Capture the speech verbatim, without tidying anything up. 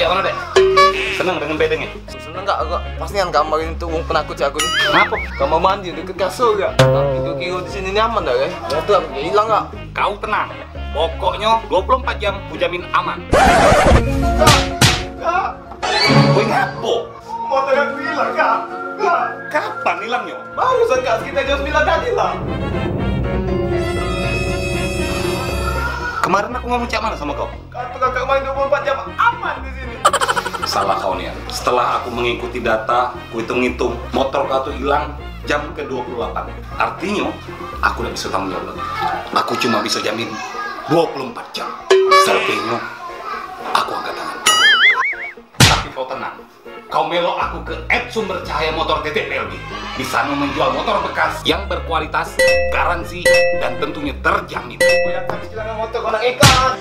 Cak mano, Dek? Seneng dengan bedeng e? Seneng, Kak. Aku pas nian gambar itu wong penakut cak aku ni. Ngapo? Kamar mandi deket kasur, Kak. Nah, itu kiro di sini nyaman dah, kan? Motor aku ilang, Kak. Kau tenang. Pokoknyo dua puluh empat jam ku jamin aman. Kak, Kak. Woi, ngapo? Motor aku ilang, Kak. Kak. Kapan ilangnyo? Barusan, Kak, sekitar jam sembilan tadi lah. Kemarin aku ngomong cak mano samo kau? Kata kakak main dua puluh empat jam aman di sini. Salah kau nian. Setelah aku mengikuti data, ku hitung-hitung, motor kau tu ilang jam ke dua puluh delapan. Artinyo, aku dak bisa tanggung jawab lagi. Aku cuma bisa jamin dua puluh empat jam. Selebihnyo, aku angkat tangan. Tapi kau tenang. Kau melok aku ke at sumber cahaya motor titik P L B. Di sana menjual motor bekas yang berkualitas, garansi, dan tentunya terjamin. Kau yang habis kehilangan motor, kau nak ikan.